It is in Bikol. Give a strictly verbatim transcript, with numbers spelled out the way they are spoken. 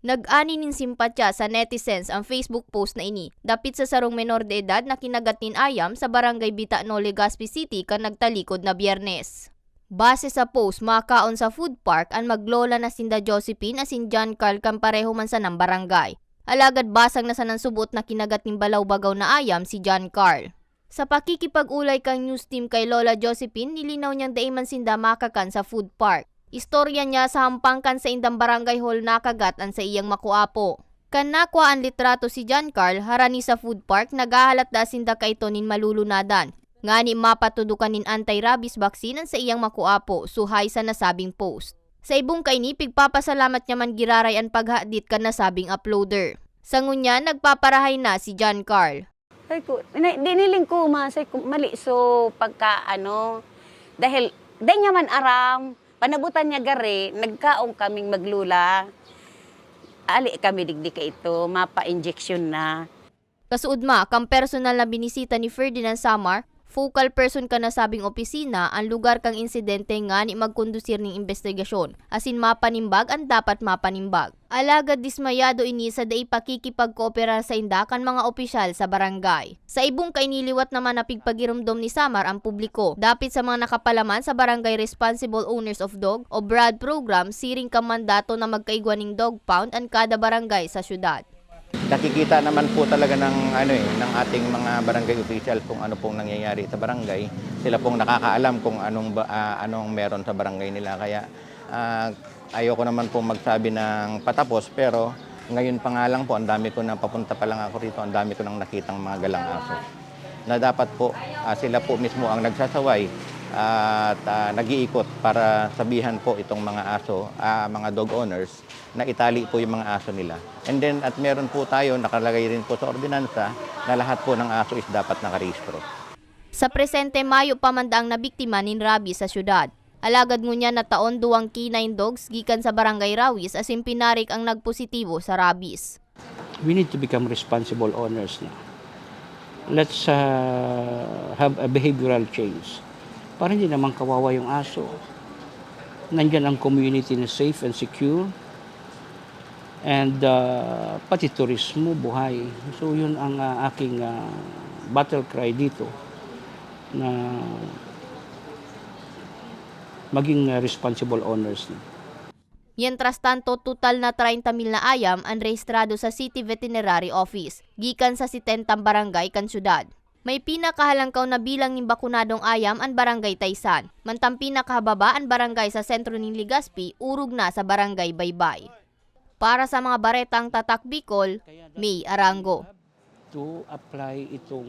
Nag-ani nin simpatya sa netizens ang Facebook post na ini, dapit sa sarong menor de edad na kinagat nin ayam sa Barangay Bitano, Legazpi City, kan nagtalikod na Biyernes. Base sa post, makaon sa food park an maglola na sinda Josephine asin John Carl kan pareho man sanang barangay. Alagad basang na sanang subot na kinagat nin balaw-bagaw na ayam si John Carl. Sa pakikipag-olay kan news team kay Lola Josephine, nilinaw niyang dai man sinda makakan sa food park. Istorya niya, sa hampang kan saindang barangay hall nakagat an saiyang makuapo. Kan nakua an litrato si John Carl, harani sa food park, naghahalat daa sinda kaito nin malulunadan, ngani mapatudokan nin anti-rabies vaccine an saiyang makuapo, suhay sa nasabing post. Sa ibong kaini, pigpapasalamat niya man giraray an paghadit kan nasabing uploader. Sa ngunyan, nagpaparahay na si John Carl. Sabi ko, "Inay, di niling ko, ma." Sabi ko, "Mali, so, pagka ano, dahil, dahil niya man aram, panabutan niya gari, nagkaon kaming maglula. Ali kami digdi kaito, mapa-injection na." Kasuodma, kan personal na binisita ni Ferdinand Samar, focal person kan nasabing opisina, an lugar kan insidente ngani magkondusir nin imbestigasyon, asin mapanimbag an dapat mapanimbag. Alagad dismayado ini sa dai pakikipagkooperar sainda kan mga opisyal sa barangay. Sa ibong kaini, liwat naman na pigpagiromdom ni Samar an publiko dapit sa mga nakapalaman sa Barangay Responsible Owners of Dog o BRAD program, siring kan mandato na magkaigwa nin dog pound an kada barangay sa syudad. Nakikita naman po talaga ng, ano eh, ng ating mga barangay officials kung ano pong nangyayari sa barangay. Sila pong nakakaalam kung anong ba, ah, anong meron sa barangay nila. Kaya, ah, ayoko naman po magsabi ng patapos, pero ngayon pa nga lang po, ang dami ko na, papunta pa lang ako rito, ang dami ko nang nakitang mga galang aso na dapat po, ah, sila po mismo ang nagsasaway at, ah, nag-iikot para sabihan po itong mga aso, ah, mga dog owners, na itali po yung mga aso nila. And then, at meron po tayo, nakalagay rin po sa ordinansa na lahat po ng aso is dapat nakarehistro. Sa presente, mayo pa man daang nabiktima nin rabies sa syudad. Alagad ngunyan nataon duwang canine dogs gikan sa Barangay Rawis asin pinarik ang nagpositibo sa rabies. We need to become responsible owners na. Let's, uh, have a behavioral change. Para hindi naman kawawa yung aso. Nandyan ang community na safe and secure. And, uh, pati turismo, buhay. So, yun ang, uh, aking, uh, battle cry dito, na maging, uh, responsible owners na. Mientras tanto, total na treinta mil na ayam an rehistrado sa City Veterinary Office, gikan sa setentang barangay kan syudad. May pinakahalangkaw na bilang nin bakunadong ayam an Barangay Taysan, mantang pinakahababa an barangay sa sentro nin Legazpi, orog na sa Barangay Baybay. Para sa mga baretang Tatak Bicol, May Arango. To apply itong